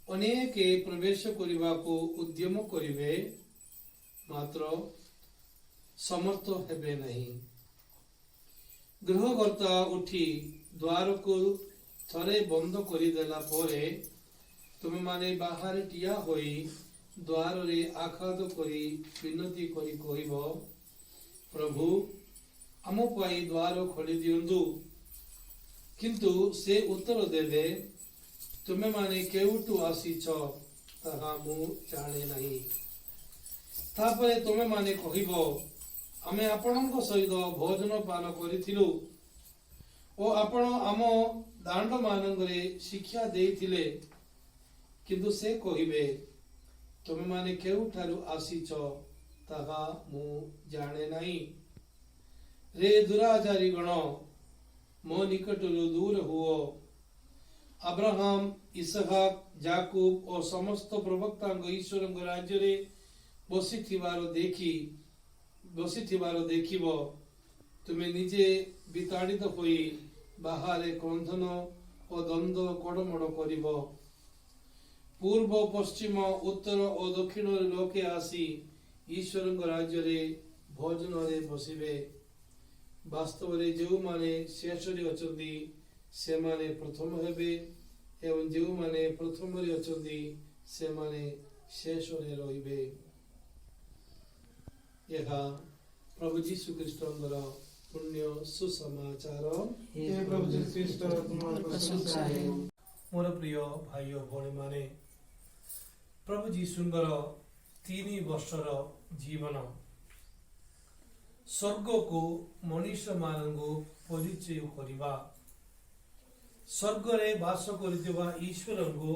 ଅନେକ ପ୍ରବେଶ କରିବାକୁ ଉଦ୍ୟମ କରିବେ, ମାତ୍ର ସମର୍ଥ ହେବେ ନାହିଁ। ଗୃହକର୍ତ୍ତା ଉଠି ଦ୍ୱାରକୁ ଥରେ ବନ୍ଦ କରିଦେଲା ପରେ ତୁମେମାନେ ବାହାରେ ଠିଆ ହୋଇ ଦ୍ୱାରରେ ଆଘାତ କରି ବିନତି କରି କହିବ, "ପ୍ରଭୁ, ଆମ ପାଇଁ ଦ୍ୱାର ଖୋଲି ଦିଅନ୍ତୁ।" କିନ୍ତୁ ସେ ଉତ୍ତର ଦେବେ, "ତୁମେମାନେ କେଉଁଠୁ ଆସିଛ, ତାହା ମୁଁ ଜାଣେ ନାହିଁ।" ତାପରେ ତୁମେମାନେ କହିବ, "ଆମେ ଆପଣଙ୍କ ସହିତ ଭୋଜନ ପାନ କରିଥିଲୁ ଓ ଆପଣ ଆମ ଦାଣ୍ଡମାନଙ୍କରେ ଶିକ୍ଷା ଦେଇଥିଲେ।" କିନ୍ତୁ ସେ କହିବେ, "ତୁମେମାନେ କେଉଁଠାରୁ ଆସିଛ, ତାହା ମୁଁ ଜାଣେ ନାହିଁ। ରେ ଦୁରାଚାରୀ ଗଣ, ମୋ ନିକଟରୁ ଦୂର ହୁଅ।" ଆବ୍ରାହମ, ଇସହାକ, ଜାକୁବ ଓ ସମସ୍ତ ପ୍ରବକ୍ତାଙ୍କ ଈଶ୍ୱରଙ୍କ ରାଜ୍ୟରେ ବସିଥିବାର ଦେଖିବ। ତୁମେ ନିଜେ ବିତାଡ଼ିତ ହୋଇ ବାହାରେ କ୍ରନ୍ଦନ ଓ ଦନ୍ତ କଡ଼ମଡ଼ କରିବ। ପୂର୍ବ, ପଶ୍ଚିମ, ଉତ୍ତର ଓ ଦକ୍ଷିଣରେ ଲୋକେ ଆସି ଈଶ୍ୱରଙ୍କ ରାଜ୍ୟରେ ଭୋଜନରେ ବସିବେ। ବାସ୍ତବରେ ଯେଉଁମାନେ ଶେଷରେ ଅଛନ୍ତି, ସେମାନେ ପ୍ରଥମ ହେବେ ଏବଂ ଯେଉଁମାନେ ପ୍ରଥମରେ ଅଛନ୍ତି, ସେମାନେ ଶେଷରେ ରହିବେ। ଏହା ପ୍ରଭୁ ଯୀଶୁ ଖ୍ରୀଷ୍ଟଙ୍କର ପୁଣ୍ୟ ସୁସମାଚାର। ହେ ପ୍ରଭୁ ଯୀଶୁ ଖ୍ରୀଷ୍ଟ, ତୁମର ପ୍ରଶଂସା ହେଉ। ମୋର ପ୍ରିୟ ଭାଇ ଓ ଭଉଣୀମାନେ, ପ୍ରଭୁ ଯୀଶୁଙ୍କର 3 ବର୍ଷର ଜୀବନ ସ୍ୱର୍ଗକୁ ମଣିଷମାନଙ୍କୁ ପରିଚୟ କରିବା, ସ୍ୱର୍ଗରେ ବାସ କରୁଥିବା ଈଶ୍ୱରଙ୍କୁ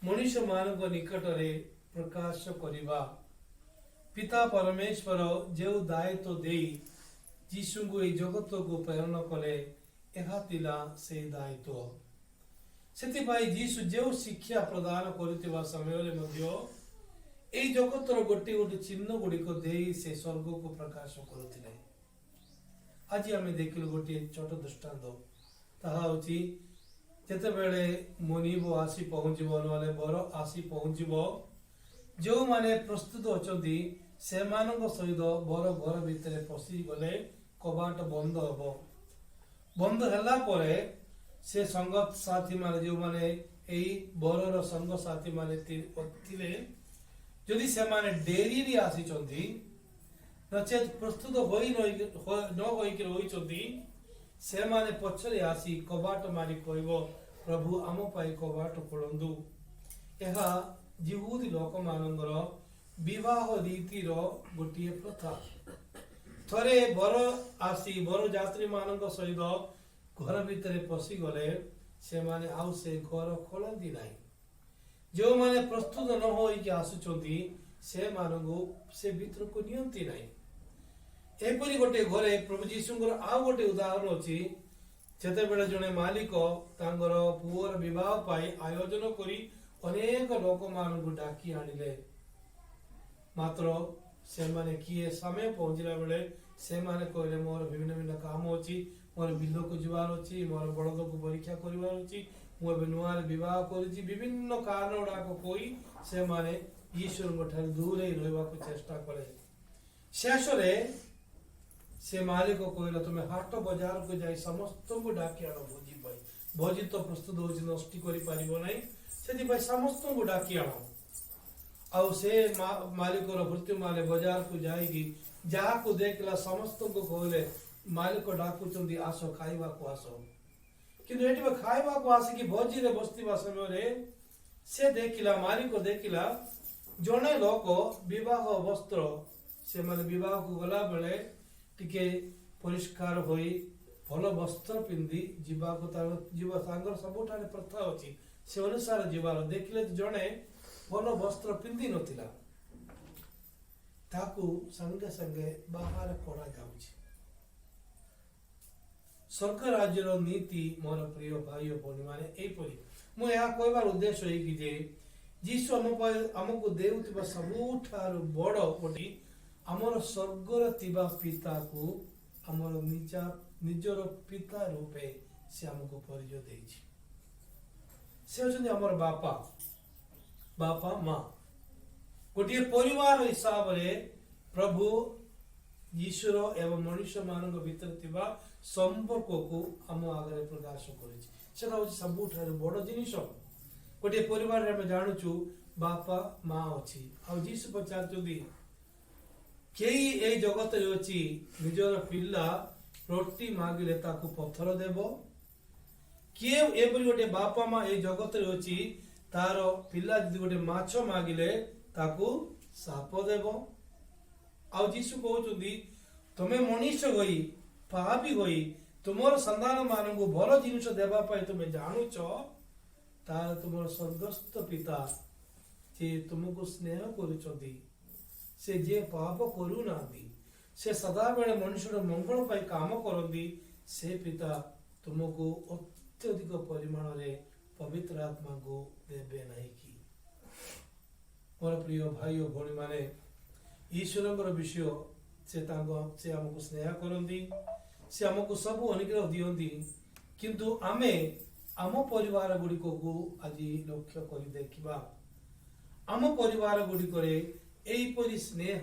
ମଣିଷମାନଙ୍କ ନିକଟରେ ପ୍ରକାଶ କରିବା, ପିତା ପରମେଶ୍ୱର ଯେଉଁ ଦାୟିତ୍ୱ ଦେଇ ଯୀଶୁଙ୍କୁ ଏହି ଜଗତକୁ ପ୍ରେରଣ କଲେ, ଏହା ଥିଲା ସେଇ ଦାୟିତ୍ୱ। ସେଥିପାଇଁ ଯୀଶୁ ଯେଉଁ ଶିକ୍ଷା ପ୍ରଦାନ କରୁଥିବା ସମୟରେ ମଧ୍ୟ ଏଇ ଜଗତର ଗୋଟିଏ ଗୋଟିଏ ଚିହ୍ନ ଗୁଡ଼ିକ ଦେଇ ସେ ସ୍ୱର୍ଗକୁ ପ୍ରକାଶ କରୁଥିଲେ। ଆଜି ଆମେ ଦେଖିଲୁ ଗୋଟିଏ ଛୋଟ ଦୃଷ୍ଟାନ୍ତ। ତାହା ହେଉଛି, ଯେତେବେଳେ ମୁନିବ ଆସି ପହଞ୍ଚିବ, ନହେଲେ ବର ଆସି ପହଞ୍ଚିବ, ଯେଉଁମାନେ ପ୍ରସ୍ତୁତ ଅଛନ୍ତି, ସେମାନଙ୍କ ସହିତ ବର ଘର ଭିତରେ ପଶିଗଲେ କବାଟ ବନ୍ଦ ହେବ। ବନ୍ଦ ହେଲା ପରେ ସେ ସଙ୍ଗ ସାଥୀମାନେ, ଯେଉଁମାନେ ଏଇ ବରର ସଙ୍ଗ ସାଥୀମାନେ ଥିଲେ, ଯଦି ସେମାନେ ଡେରିରେ ଆସିଛନ୍ତି, ନଚେତ୍ ପ୍ରସ୍ତୁତ ହୋଇ ନ ହୋଇକି ରହିଛନ୍ତି, ସେମାନେ ପଛରେ ଆସି କବାଟ ମାରି କହିବ, "ପ୍ରଭୁ, ଆମ ପାଇଁ କବାଟ ଖୋଲନ୍ତୁ।" ଏହା ଯିହୁଦୀ ଲୋକମାନଙ୍କର ବିବାହ ରୀତିର ଗୋଟିଏ ପ୍ରଥା। ଥରେ ବର ଆସି ବରଯାତ୍ରୀମାନଙ୍କ ସହିତ ଘର ଭିତରେ ପଶିଗଲେ ସେମାନେ ଆଉ ସେ ଘର ଖୋଲନ୍ତି ନାହିଁ। ଯେଉଁମାନେ ପ୍ରସ୍ତୁତ ନ ହୋଇକି ଆସୁଛନ୍ତି, ସେମାନଙ୍କୁ ସେ ଭିତରକୁ ନିଅନ୍ତି ନାହିଁ। ଏପରି ଗୋଟେ ଘରେ ପ୍ରଭୁ ଯୀଶୁଙ୍କର ଆଉ ଗୋଟେ ଉଦାହରଣ ଅଛି। ଯେତେବେଳେ ଜଣେ ମାଲିକ ତାଙ୍କର ପୁଅର ବିବାହ ପାଇଁ ଆୟୋଜନ କରି ଅନେକ ଲୋକମାନଙ୍କୁ ଡାକି ଆଣିଲେ, ମାତ୍ର ସେମାନେ କିଏ ସମୟ ପହଞ୍ଚିଲା ବେଳେ ସେମାନେ କହିଲେ, "ମୋର ଭିନ୍ନ ଭିନ୍ନ କାମ ଅଛି, ମୋର ବିଲକୁ ଯିବାର ଅଛି, ମୋର ବଳଦକୁ ପରୀକ୍ଷା କରିବାର ଅଛି, ମୁଁ ଏବେ ନୂଆରେ ବିବାହ କରିଛି।" ବିଭିନ୍ନ କାରଣ ଗୁଡାକ କହି ସେମାନେ ଈଶ୍ୱରଙ୍କ ଠାରୁ ଦୂରେଇ ରହିବାକୁ ଚେଷ୍ଟା କଲେ। ଶେଷରେ ସେ ମାଲିକ କହିଲା, "ତୁମେ ହାଟ ବଜାରକୁ ଯାଇ ସମସ୍ତଙ୍କୁ ଡାକି ଆଣ ଭୋଜି ପାଇଁ। ଭୋଜି ତ ପ୍ରସ୍ତୁତ ହଉଛି, ନଷ୍ଟି କରିପାରିବ ନାହିଁ, ସେଥିପାଇଁ ସମସ୍ତଙ୍କୁ ଡାକି ଆଣ।" ଆଉ ସେ ମାଲିକର ଭୃତ୍ୟମାନେ ବଜାରକୁ ଯାଇକି ଯାହାକୁ ଦେଖିଲା ସମସ୍ତଙ୍କୁ କହିଲେ, "ମାଲିକ ଡାକୁଛନ୍ତି, ଆସ, ଖାଇବାକୁ ଆସ।" କିନ୍ତୁ ଏଠି ଖାଇବାକୁ ଆସିକି ଭୋଜିରେ ବସିଥିବା ସମୟରେ ସେ ଦେଖିଲା, ମାଲିକ ଦେଖିଲା, ଜଣେ ଲୋକ ବିବାହ ବସ୍ତ୍ର, ସେମାନେ ବିବାହକୁ ଗଲା ବେଳେ ଟିକେ ପରିଷ୍କାର ହୋଇ ଭଲ ବସ୍ତ୍ର ପିନ୍ଧି ଯିବାକୁ ତାର ଯିବା ତାଙ୍କର ସବୁଠାରେ ପ୍ରଥା ଅଛି, ସେ ଅନୁସାରେ ଯିବାର ଦେଖିଲେ ଜଣେ ଭଲ ବସ୍ତ୍ର ପିନ୍ଧି ନଥିଲା। ତାକୁ ସାଙ୍ଗେ ସାଙ୍ଗେ ବାହାର କରାଯାଉଛି। ସ୍ୱର୍ଗ ରାଜ୍ୟର ନୀତି, ମୋର ପ୍ରିୟ ଭାଇ ଓ ଭଉଣୀମାନେ, ଏହିପରି। ମୁଁ ଏହା କହିବାର ଉଦ୍ଦେଶ୍ୟ ଏହିକି ଯେ ଯୀଶୁ ଆମ ପାଇଁ ଆମକୁ ଦେଉଥିବା ସବୁଠାରୁ ବଡ଼ ଗୋଟି ଆମର ସ୍ୱର୍ଗରେ ଥିବା ପିତାକୁ ଆମର ନିଜର ପିତା ରୂପେ ସେ ଆମକୁ ପରିଚୟ ଦେଇଛି। ସେ ହେଉଛନ୍ତି ଆମର ବାପା। ବାପା ମା ଗୋଟିଏ ପରିବାର ହିସାବରେ ପ୍ରଭୁ ଈଶ୍ୱର ଏବଂ ମନୁଷ୍ୟମାନଙ୍କ ଭିତରେ ଥିବା ସମ୍ପର୍କକୁ ଆମ ଆଗରେ ପ୍ରକାଶ କରିଛି। ସେଟା ହଉଛି ସବୁଠାରୁ ବଡ ଜିନିଷ। ଗୋଟିଏ ପରିବାରରେ ଆମେ ଜାଣୁଛୁ ବାପା ମା ଅଛି। ଆଉ ଯୀଶୁ ପଚାରୁଛନ୍ତି, କେହି ଏଇ ଜଗତରେ ଅଛି ନିଜର ପିଲା ରୋଟି ମାଗିଲେ ତାକୁ ପଥର ଦେବ? କିଏ ଏପରି ଗୋଟେ ବାପା ମା ଏଇ ଜଗତରେ ଅଛି, ତାର ପିଲା ଯଦି ଗୋଟେ ମାଛ ମାଗିଲେ ତାକୁ ସାପ ଦେବ? ଆଉ ଯୀଶୁ କହୁଛନ୍ତି, ତମେ ମଣିଷ ହୋଇ, ପାପୀ ହୋଇ ତୁମର ସନ୍ତାନ ମାନଙ୍କୁ ଭଲ ଜିନିଷ ଦେବା ପାଇଁ ତୁମେ ଜାଣୁଛ, ତାହେଲେ ତୁମର ସ୍ୱର୍ଗସ୍ଥ ପିତା ଯେ ତୁମକୁ ସ୍ନେହ କରୁଛନ୍ତି, ସେ ଯିଏ ପାପ କରୁନାହାନ୍ତି, ସେ ସଦାବେଳେ ମନୁଷ୍ୟର ମଙ୍ଗଳ ପାଇଁ କାମ କରନ୍ତି, ସେ ପିତା ତୁମକୁ ଅତ୍ୟଧିକ ପରିମାଣରେ ପବିତ୍ର ଆତ୍ମାକୁ ଦେବେ ନାହିଁ କି? ମୋର ପ୍ରିୟ ଭାଇ ଓ ଭଉଣୀମାନେ, ଈଶ୍ୱରଙ୍କର ବିଷୟ, ସେ ଆମକୁ ସ୍ନେହ କରନ୍ତି, ସେ ଆମକୁ ସବୁ ଅନୁଗ୍ରହ ଦିଅନ୍ତି। କିନ୍ତୁ ଆମେ ଆମ ପରିବାର ଗୁଡ଼ିକକୁ ଆଜି ଲକ୍ଷ୍ୟ କରି ଦେଖିବା। ଆମ ପରିବାର ଗୁଡ଼ିକରେ ଏହିପରି ସ୍ନେହ,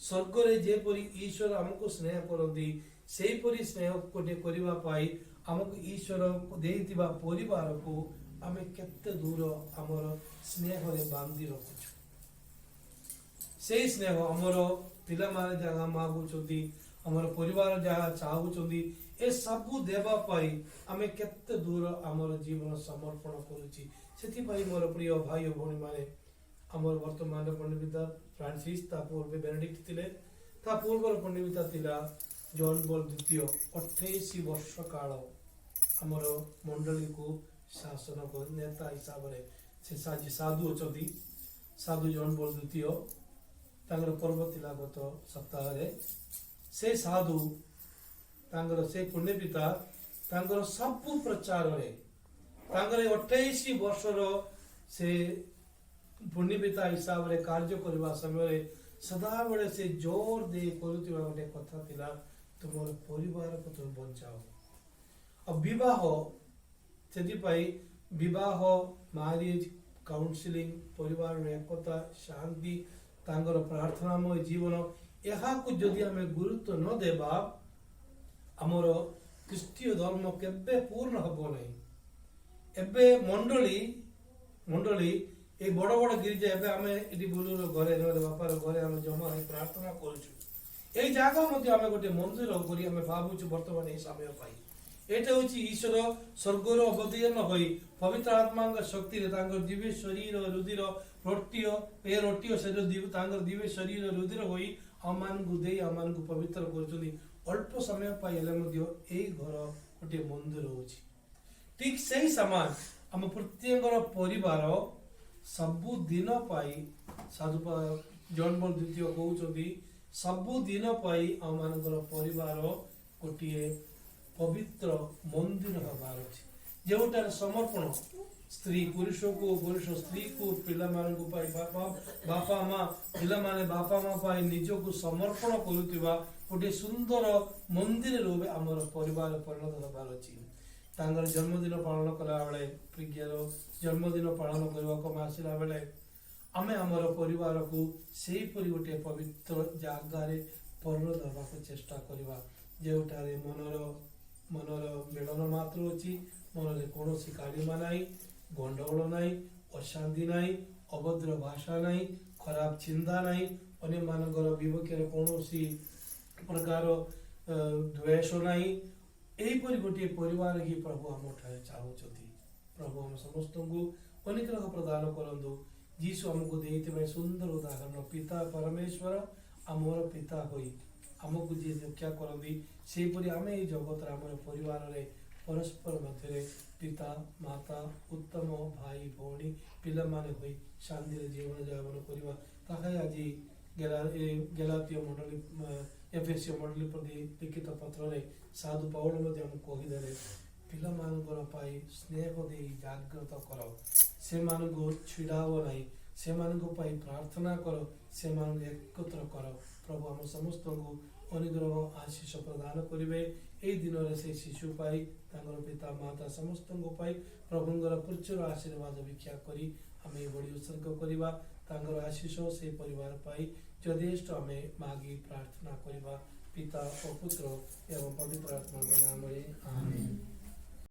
ସ୍ୱର୍ଗରେ ଯେପରି ଈଶ୍ୱର ଆମକୁ ସ୍ନେହ କରନ୍ତି, ସେହିପରି ସ୍ନେହ ଗୋଟେ କରିବା ପାଇଁ ଆମକୁ ଈଶ୍ୱର ଦେଇଥିବା ପରିବାରକୁ ଆମେ କେତେ ଦୂର ଆମର ସ୍ନେହରେ ବାନ୍ଧି ରଖୁଛୁ? ସେଇ ସ୍ନେହ ଆମର ପିଲାମାନେ ଯାହା ମାଗୁଛନ୍ତି, ଆମର ପରିବାର ଯାହା ଚାହୁଁଛନ୍ତି, ଏସବୁ ଦେବା ପାଇଁ ଆମେ କେତେ ଦୂର ଆମର ଜୀବନ ସମର୍ପଣ କରୁଛି? ସେଥିପାଇଁ ମୋର ପ୍ରିୟ ଭାଇ ଓ ଭଉଣୀମାନେ, ଆମର ବର୍ତ୍ତମାନର ପୁଣ୍ୟପିତା ଫ୍ରାନ୍ସିସ୍, ତା ପୂର୍ବେ ବେନେଡିକ୍ଟ ଥିଲେ, ତା ପୂର୍ବର ପୁଣ୍ୟପିତା ଥିଲା ଜନ୍ ପଲ ଦ୍ୱିତୀୟ। 28 ବର୍ଷ କାଳ ଆମର ମଣ୍ଡଳୀକୁ ଶାସନ କରି ନେତା ହିସାବରେ ସେ ସାଜି ସାଧୁ ଅଛନ୍ତି। ସାଧୁ ଜନ୍ ପଲ ଦ୍ୱିତୀୟ, ତାଙ୍କର ପର୍ବ ଥିଲା ଗତ ସପ୍ତାହରେ। ସେ ସାଧୁ, ତାଙ୍କର ସେ ପୁଣ୍ୟପିତା ତାଙ୍କର ସବୁ ପ୍ରଚାରରେ, ତାଙ୍କର ଏଇ 28 ବର୍ଷର ସେ ପୁଣ୍ୟପିତା ହିସାବରେ କାର୍ଯ୍ୟ କରିବା ସମୟରେ ସଦାବେଳେ ସେ ଜୋର ଦେଇ କରୁଥିବା ଗୋଟେ କଥା ଥିଲା, ତୁମର ପରିବାରକୁ ତୁମେ ବଞ୍ଚାଅ। ଆଉ ବିବାହ, ସେଥିପାଇଁ ବିବାହ, ମ୍ୟାରେଜ କାଉନସିଲିଂ, ପରିବାରର ଏକତା, ଶାନ୍ତି, ତାଙ୍କର ପ୍ରାର୍ଥନାମୟ ଜୀବନ, ଏହାକୁ ଯଦି ଆମେ ଗୁରୁତ୍ୱ ନ ଦେବା, ଆମର ଖ୍ରୀଷ୍ଟୀୟ ଧର୍ମ କେବେ ପୂର୍ଣ୍ଣ ହେବ ନାହିଁ। ଏବେ ମଣ୍ଡଳୀ ଏଇ ବଡ଼ ବଡ଼ ଗିର୍ଜା, ଏବେ ଆମେ ଏଠି ବୁଲୁର ଘରେ ନହେଲେ ବାପାର ଘରେ ଆମେ ଜମା ହେଇ ପ୍ରାର୍ଥନା କରୁଛୁ। ଏଇ ଜାଗା ମଧ୍ୟ ଆମେ ଗୋଟେ ମନ୍ଦିର କରି ଆମେ ଭାବୁଛୁ ବର୍ତ୍ତମାନ ଏଇ ସମୟ ପାଇଁ। ଏଇଟା ହଉଛି ଈଶ୍ୱର ସ୍ୱର୍ଗରୁ ଅବତୀର୍ଣ୍ଣ ହୋଇ ପବିତ୍ର ଆତ୍ମାଙ୍କ ଶକ୍ତିରେ ତାଙ୍କର ଦିବ୍ୟ ଶରୀର ରୁଧିର ରୋଟି, ଏ ରୋଟି ଓ ଶରୀର ତାଙ୍କର ଦିବ୍ୟ ଶରୀର ରୁଧିର ହୋଇ ଆମମାନଙ୍କୁ ଦେଇ ଆମମାନଙ୍କୁ ପବିତ୍ର କରୁଛନ୍ତି। ଅଳ୍ପ ସମୟ ପାଇଁ ହେଲେ ମଧ୍ୟ ଏଇ ଘର ଗୋଟିଏ ମନ୍ଦିର ହଉଛି। ଠିକ ସେଇ ସମାନ ଆମ ପ୍ରତ୍ୟେକର ପରିବାର ସବୁଦିନ ପାଇଁ, ସାଧୁ ଜନ୍ ପଲ ଦ୍ୱିତୀୟ କହୁଛନ୍ତି, ସବୁଦିନ ପାଇଁ ଆମମାନଙ୍କର ପରିବାର ଗୋଟିଏ ପବିତ୍ର ମନ୍ଦିର ହେବାର ଅଛି, ଯେଉଁଟାରେ ସମର୍ପଣ, ସ୍ତ୍ରୀ ପୁରୁଷକୁ, ପୁରୁଷ ସ୍ତ୍ରୀକୁ, ପିଲାମାନଙ୍କୁ ପାଇଁ ବାପା ବାପା ମା, ପିଲାମାନେ ବାପା ମା ପାଇଁ ନିଜକୁ ସମର୍ପଣ କରୁଥିବା ଗୋଟିଏ ସୁନ୍ଦର ମନ୍ଦିର ରୂପେ ଆମର ପରିବାର ପରିଣତ ହେବାର ଅଛି। ତାଙ୍କର ଜନ୍ମଦିନ ପାଳନ କଲାବେଳେ, ପ୍ରିଜ୍ଞାର ଜନ୍ମଦିନ ପାଳନ କରିବାକୁ ଆମେ ଆସିଲା ବେଳେ, ଆମେ ଆମର ପରିବାରକୁ ସେହିପରି ଗୋଟିଏ ପବିତ୍ର ଜାଗାରେ ପରିଣତ ହେବାକୁ ଚେଷ୍ଟା କରିବା, ଯେଉଁଠାରେ ମନର ମିଳନ ମାତ୍ର ଅଛି, ମନରେ କୌଣସି କାଳିମା ନାହିଁ, ଗଣ୍ଡଗୋଳ ନାହିଁ, ଅଶାନ୍ତି ନାହିଁ, ଅଭଦ୍ର ଭାଷା ନାହିଁ, ଖରାପ ଚିନ୍ତା ନାହିଁ, ଅନ୍ୟମାନଙ୍କର ବିପକ୍ଷରେ କୌଣସି ପ୍ରକାର ଦ୍ୱେଷ ନାହିଁ। ଏହିପରି ଗୋଟିଏ ପରିବାର ହିଁ ପ୍ରଭୁ ଆମଠାରେ ଚାହୁଁଛନ୍ତି। ପ୍ରଭୁ ଆମ ସମସ୍ତଙ୍କୁ ଅନୁଗ୍ରହ ପ୍ରଦାନ କରନ୍ତୁ। ଯୀଶୁ ଆମକୁ ଦେଇଥିବା ଏ ସୁନ୍ଦର ଉଦାହରଣ, ପିତା ପରମେଶ୍ୱର ଆମର ପିତା ହୋଇ ଆମକୁ ଯିଏ ରକ୍ଷା କରନ୍ତି, ସେହିପରି ଆମେ ଏଇ ଜଗତରେ ଆମର ପରିବାରରେ ପରସ୍ପର ମଧ୍ୟରେ ପିତା ମାତା, ଉତ୍ତମ ଭାଇ ଭଉଣୀ, ପିଲାମାନେ ହୋଇ ଶାନ୍ତିରେ ଜୀବନ ଯାପନ କରିବା, ତାହା ହିଁ ଆଜି ଏ ଗେଲାତୀୟ ମଣ୍ଡଳୀ, ଏଫେସୀୟ ମଣ୍ଡଳୀ ପ୍ରତି ଲିଖିତ ପତ୍ରରେ ସାଧୁ ପାଉଲ ମଧ୍ୟ ଆମକୁ କହିଦେଲେ, ପିଲାମାନଙ୍କର ପାଇଁ ସ୍ନେହ ଦେଇ ଜାଗ୍ରତ କର, ସେମାନଙ୍କୁ ଛିଡ଼ାଅ ନାହିଁ, ସେମାନଙ୍କ ପାଇଁ ପ୍ରାର୍ଥନା କର, ସେମାନଙ୍କୁ ଏକତ୍ର କର। ପ୍ରଭୁ ଆମ ସମସ୍ତଙ୍କୁ ଅନୁଗ୍ରହ ଆଶିଷ ପ୍ରଦାନ କରିବେ। ଏଇ ଦିନରେ ସେଇ ଶିଶୁ ପାଇଁ, ତାଙ୍କର ପିତା ମାତା ସମସ୍ତଙ୍କ ପାଇଁ ପ୍ରଭୁଙ୍କର ପ୍ରଚୁର ଆଶୀର୍ବାଦ ଭିକ୍ଷା କରି ଆମେ ବଳି ଉତ୍ସର୍ଗ କରିବା। ତାଙ୍କର ଆଶିଷ ସେହି ପରିବାର ପାଇଁ ଯଥେଷ୍ଟ ଆମେ ମାଗି ପ୍ରାର୍ଥନା କରିବା। ପିତା ଓ ପୁତ୍ର ଏବଂ ପବିତ୍ର ଆତ୍ମାଙ୍କ ନାମରେ, ଆମେନ୍।